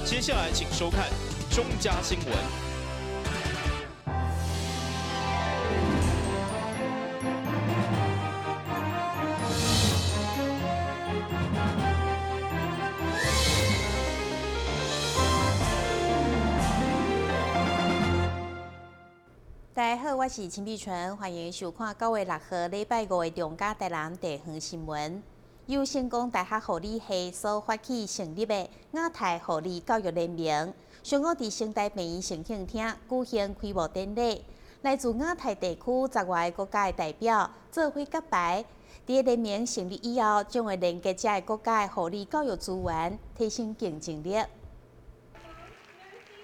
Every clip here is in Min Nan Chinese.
接下來請收看中嘉新聞。大家好，我是陳碧純，歡迎收看9月6號禮拜五的中嘉台南地方新聞。由成功大學護理系所發起成立的亞太護理教育聯盟，上午佇成大病院承慶廳舉行開幕典禮，來自亞太地區10外個國家的代表做伙揭牌。佇聯盟成立以後，將會連結這个國家的護理教育資源，提升競爭力。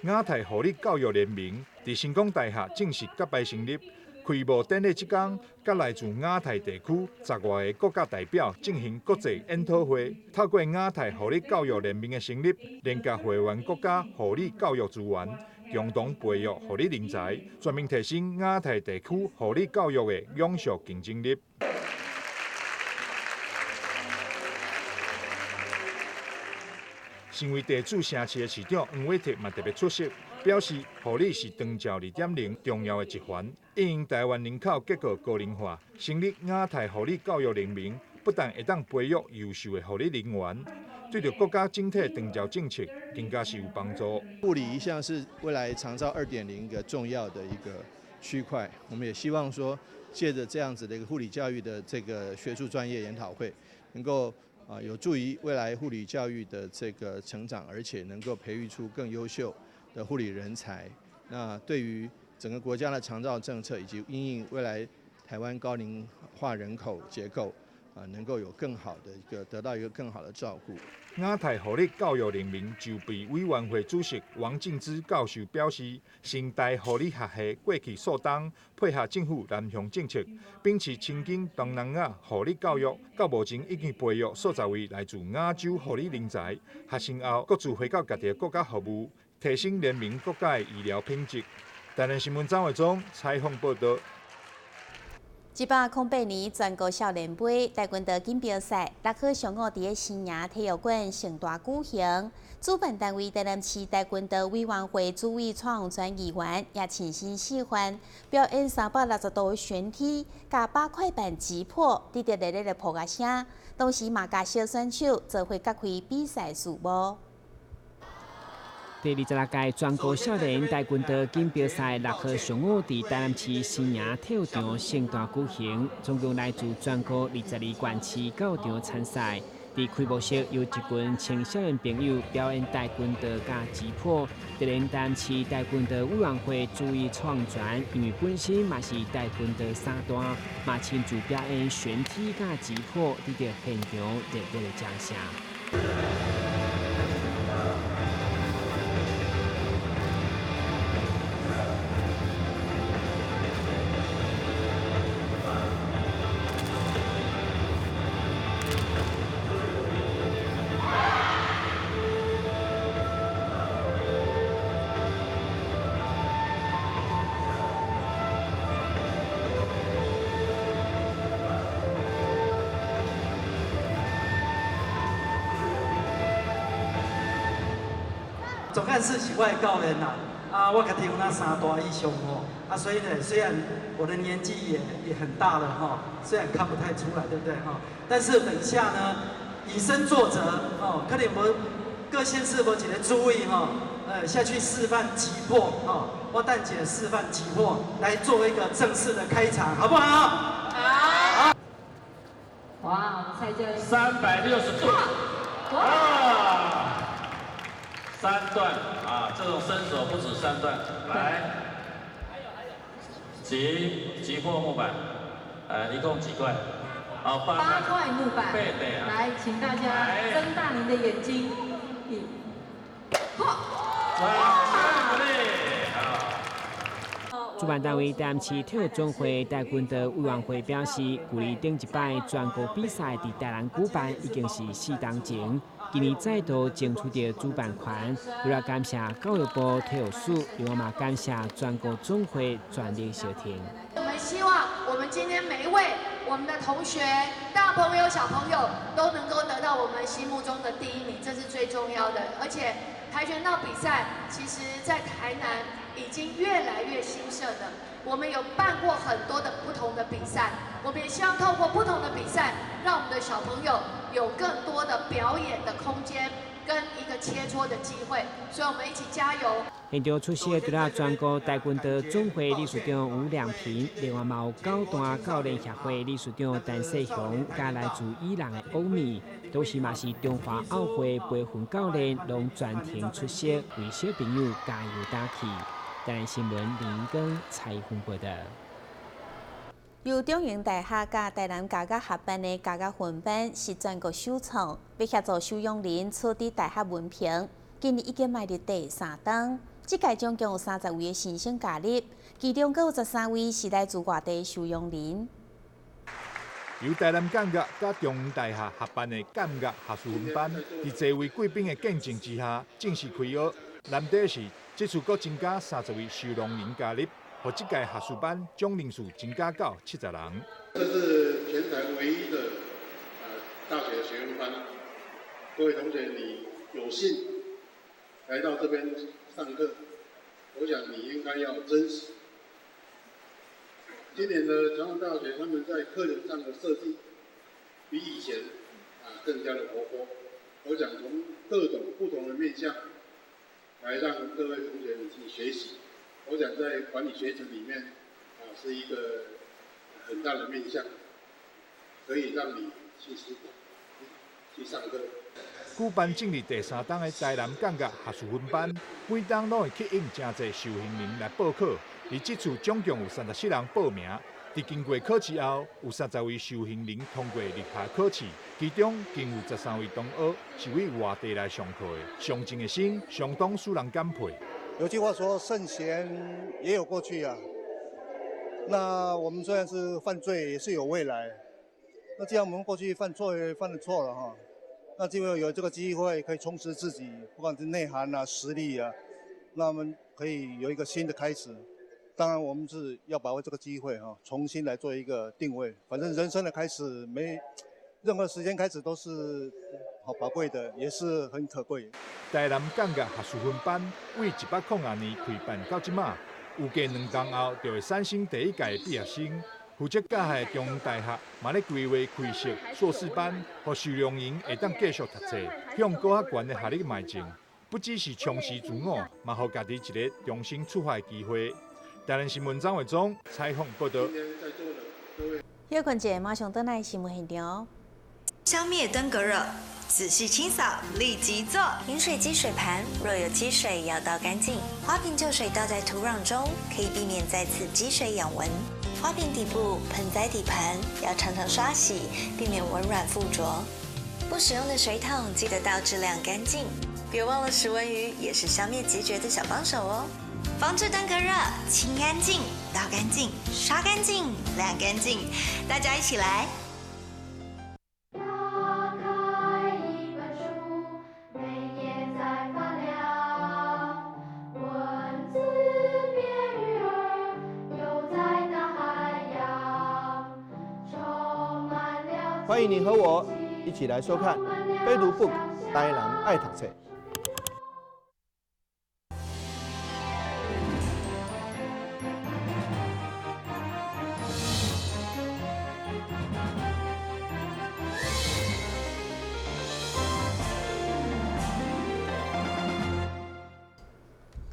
亞太護理教育聯盟佇成功大學正式揭牌成立，開幕典禮這工，佮來自亞太地區10外个國家代表進行國際研討會。透過亞太護理教育聯盟的成立，連結會員國家護理教育資源，共同培育護理人才，全面提升亞太地區護理教育的永續競爭力。身為地主城市的市長黃偉哲嘛特別出席，表示護理是長照2.0重要的一環。因應台灣人口結構高齡化，成立亞太護理教育聯盟，不但會當培育優秀的護理人員，對著國家整體長照政策更加是有幫助。護理一向是未來長照2.0一個重要的一個區塊，我們也希望說，借著這樣子的一個護理教育的這個學術專業研討會，能夠有助於未來護理教育的這個成長，而且能夠培育出更優秀的護理人才。那對於整個國家的長照政策以及因應未來台灣高齡化人口結構，能夠有更好的一個得到一個更好的照顧。亞太護理教育聯盟籌備委員會主席王靜之教授表示，成大護理學系過去數冬配合政府南向政策，秉持深耕東南亞護理教育，到目前已經培育數十位來自亞洲護理人才。學成後，各自回到家己的國家服務，提升聯盟國家的醫療品質。台南新聞張偉忠採訪報道。108年全國少年盃跆拳道錦標賽，6號上午佇新營體育館盛大舉行。主辦單位台南市跆拳道委員會主委蔡宏全議員也親身示範表演360度旋踢，共8塊板擊破，得著熱烈的噗仔聲。同時嘛，佮小選手做伙揭開比賽序幕。第26屆全國少年跆拳道錦標賽6號上午佇台南市新營體育場盛大舉行，總共來自全國22縣市九場參賽。佇開幕式由一群青少年朋友表演跆拳道佮擊破。台南市跆拳道委員會主委創全，因為本身嘛是跆拳道三段，嘛親自表演旋踢佮擊破，得到現場熱烈的掌聲。總幹事是我的教練啦，我家己有那三大以上吼，所以呢，雖然我的年紀也很大了哈，雖然看不太出來，對不對哈？但是等一下呢，以身作則哦，可能無各縣市無一个主委吼，下去示範擊破吼，我等下示範擊破來做一個正式的開場，好不好？好。哇，蔡教練。360度。哇！三段啊，這種身手不止三段，來，擊破木板，一共幾塊？好，八塊木板。來，請大家睜大您的眼睛，一，破！主辦單位台南市體育總會跆拳道委員會表示，距離頂一擺全國比賽佇台南舉辦已經是4冬前，今年再度爭取著主辦權，為了感謝教育部體育署，另外嘛感謝全國總會全力相挺。我們希望我們今天每一位我們的同學、大朋友、小朋友都能夠得到我們心目中的第一名，這是最重要的。而且跆拳道比賽，其實在台南已經越來越興盛了。我們有辦過很多的不同的比賽，我們也希望透過不同的比賽，讓我們的小朋友有更多的表演的空間跟一個切磋的機會。所以，我們一起加油！現場出席除了全國跆拳道總會理事長吳良平，另外嘛有九段教練協會理事長陳世雄，佮來自伊朗的歐米，同時嘛是中華奧會培訓教練，攏全程出席，為小朋友加油打氣。台南新聞林根采訪報道。由中營大學佮台南教育合辦的教育訓班是全國首創，欲協助收容人取得大學文憑。今年已經邁入第三冬，這屆總共有30位的新生加入，其中閣有13位是來自外地收容人。由台南監獄佮中央大學合辦的監獄學士訓班，佇濟位貴賓的見證之下正式開學。難得是，這次閣增加30位收容人加入，予這屆學士班總人數增加到70人。這是全台唯一的大學學分班。各位同學，你有幸來到這邊上課，我想你應該要珍惜。今年的長榮大學，他們在課程上的設計比以前更加的活潑。我想從各種不同的面向來讓各位同學們去學習。我想在管理學程裡面是一個很大的面向，可以讓你去思考、去上課。舉辦進入第三冬的台南監獄學士訓班，每冬攏會吸引誠濟受訓人來報考。而這次總共有34人報名，佇經過考試後，有30位受訓人通過入學考試，其中更有13位同學是為外地來上課的，上進的心相當使人感佩。有句話說，聖賢也有過去啊。那我們雖然是犯罪，也是有未來。那既然我們過去犯錯，犯了錯了哈，那就有這個機會可以充實自己，不管是內涵啊、實力啊，那我們可以有一個新的開始。當然，我們是要把握這個機會哈，重新來做一個定位。反正人生的開始，沒任何時間開始都是好寶貴的，也是很可貴。台南監獄學士訓班為102年開辦到這馬，預計2冬後就會產生第一屆畢業生。負責教學的中央大學嘛咧規劃開設碩士班，予收容營會當繼續讀冊，向閣較懸的學歷邁進。不只是充實自我，嘛予家己一個重新出發的機會。台南新聞張偉忠採訪報道。歇睏者，馬上轉來新聞現場。消滅登革熱，仔細清掃，立即做。飲水機水盤若有積水，要倒乾淨。花瓶舊水倒在土壤中，可以避免再次積水養蚊。花瓶底部、盆栽底盤要常常刷洗，避免蚊卵附着。不使用的水桶記得倒置晾乾淨。別忘了食蚊魚也是消滅孑孓的小幫手哦。防治登革熱，清乾淨，倒乾淨，刷乾淨，晾乾淨，大家一起來。打開一本書，每頁在發亮，文字變魚兒，游在大海洋，充滿了。歡迎你和我一起來收看《非讀 book 台南愛讀冊》。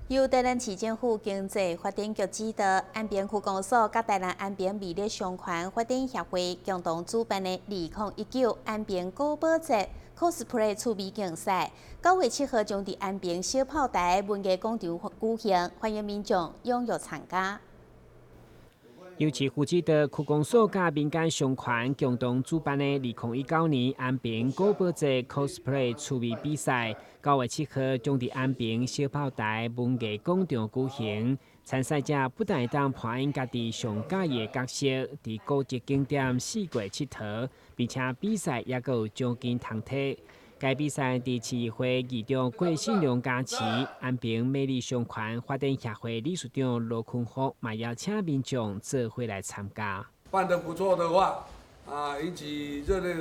由台南市政府經濟發展局指導，安平區公所佮台南安平美麗商圈發展協會共同主辦的2019安平古堡節 cosplay 趣味競賽，9月7號將佇安平小炮台文藝廣場舉行，歡迎民眾踴躍參加。由市府指導區公所佮民間商圈共同主辦的2019年安平古堡節 cosplay 趣味比賽，9月7號將佇安平小炮台文藝廣場舉行。參賽者不但會當扮演家己上佮意的角色，佇古蹟景點四處𨑨迌，並且比賽猶閣有獎金通提。該比賽佇市議會議長郭信良加持，安平美麗商圈發展協會理事長羅坤福嘛邀請民眾做伙來參加。辦得不錯的話，啊，引起熱烈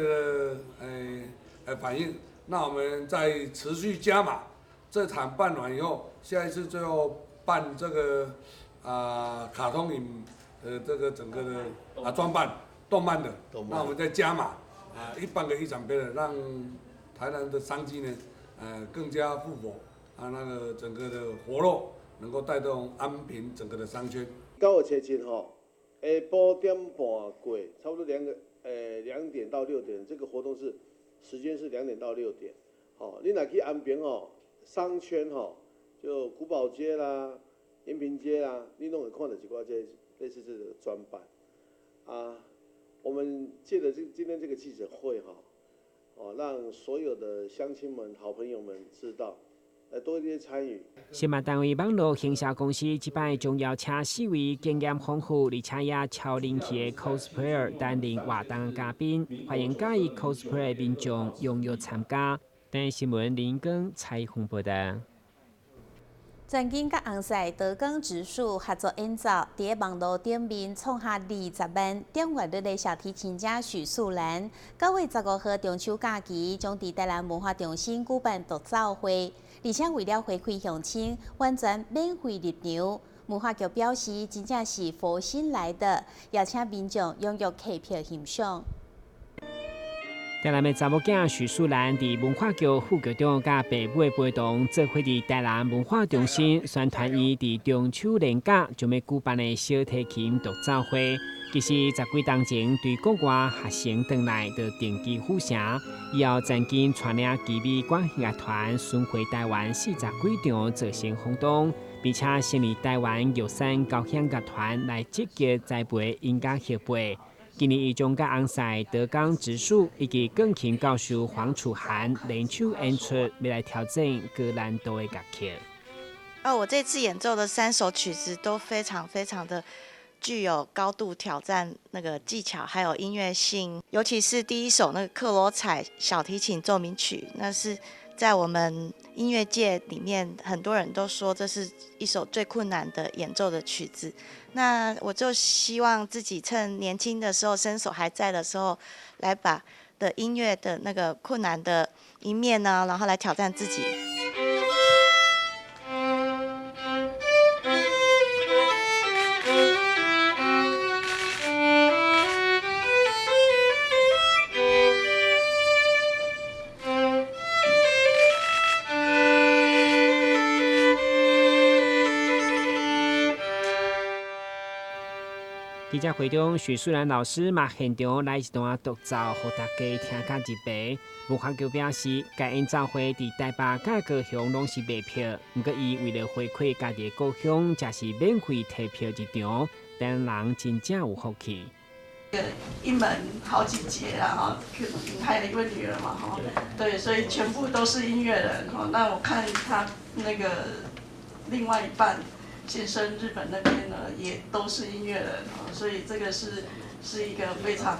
的反應。那我們再持續加碼，這場辦完以後，下一次就要辦這個卡通影的這個整個的裝扮動漫的，那我們再加碼一辦個一場別的，讓台南的商機呢，更加復活那個整個的活絡能夠帶動安平整個的商圈。9月7號，下晡點半過，差不多2點到6點，這個活動是時間是2點到6點。好，你若去安平吼，商圈吼，就古堡街啦、延平街啦，你攏會看到一寡這類似這個專版。啊，我們借著今天這個記者會哈，哦，讓所有的鄉親們、好朋友們知道。來多一些參與。新聞單位網絡行銷公司這擺將邀請4位經驗豐富而且也超人氣的 cosplayer 擔任活動嘉賓，歡迎佮意 cosplay 的民眾踴躍參加。電視新聞林光採訪報道。全景佮紅賽德岡直樹合作演奏，佇網路頂面創下20萬點閱率的小提琴家許素蘭，9月15號中秋假期將佇台南文化中心舉辦獨奏會，而且為了回饋鄉親，完全免費入場。文化局表示，真正是佛心來的，邀請民眾踴躍購票欣賞。台南的查某囝許素蘭佇文化局副局長佮爸母的陪同，做伙佇台南文化中心宣傳伊佇中秋連假將欲舉辦的小提琴獨奏會。其實10幾冬前對國外學成轉來，就定居府城，以後曾經帶領奇美管弦樂團巡迴台灣40幾場，造成轟動，並且成立台灣玉山交響樂團來積極栽培音樂後輩。今年伊將佮紅賽德岡直樹以及鋼琴教授黃楚涵聯手演出，欲來挑戰高難度的樂曲。哦，我這次演奏的3首曲子都非常非常的具有高度挑戰那個技巧，還有音樂性，尤其是第一首那個克羅采小提琴奏鳴曲，那是在我們音樂界裡面很多人都說這是一首最困難的演奏的曲子。那我就希望自己趁年輕的時候，身手還在的時候，來把的音樂的那個困難的一面呢，然後來挑戰自己。記者會中，許素蘭老師嘛現場來一段獨奏，予大家聽甲入迷。文化局表示，該演奏會佇台北佮高雄攏是賣票，毋過伊為了回饋家己的故鄉，才是免費提票入場，台南人真正有福氣。一門好幾節啦，哈，還有一位女兒嘛，哈，對，所以全部都是音樂人，哈。那我看他那個另外一半。先生日本那邊呢，也都是音樂人，所以這個是一個非常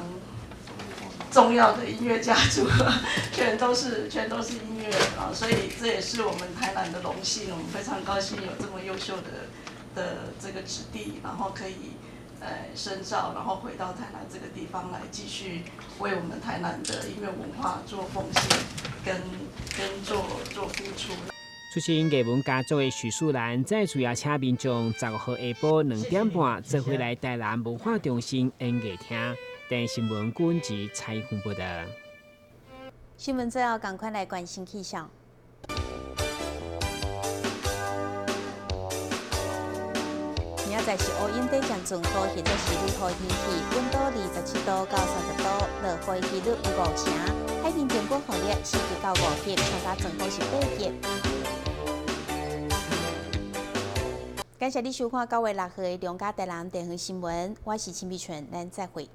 重要的音樂家族，全都是音樂人啊，所以這也是我們台南的榮幸，我們非常高興有這麼優秀的這個子弟，然後可以深造，然後回到台南這個地方來繼續為我們台南的音樂文化做奉獻，跟做付出。出身藝文家族的許素蘭，再次邀請民眾15號下晡2點半，做伙來台南文化中心演藝廳。電視新聞君子採訪報道。新聞最後，趕快來關心氣象。明仔載是烏雲底漸轉雨，或者是雷雨天氣，溫度27度到30度，落雨的幾率有5成。海面平均風力4級到5級，上加陣風是8級。感謝你收看9月6號的中嘉台南地方新聞，我是陳美純，咱再會。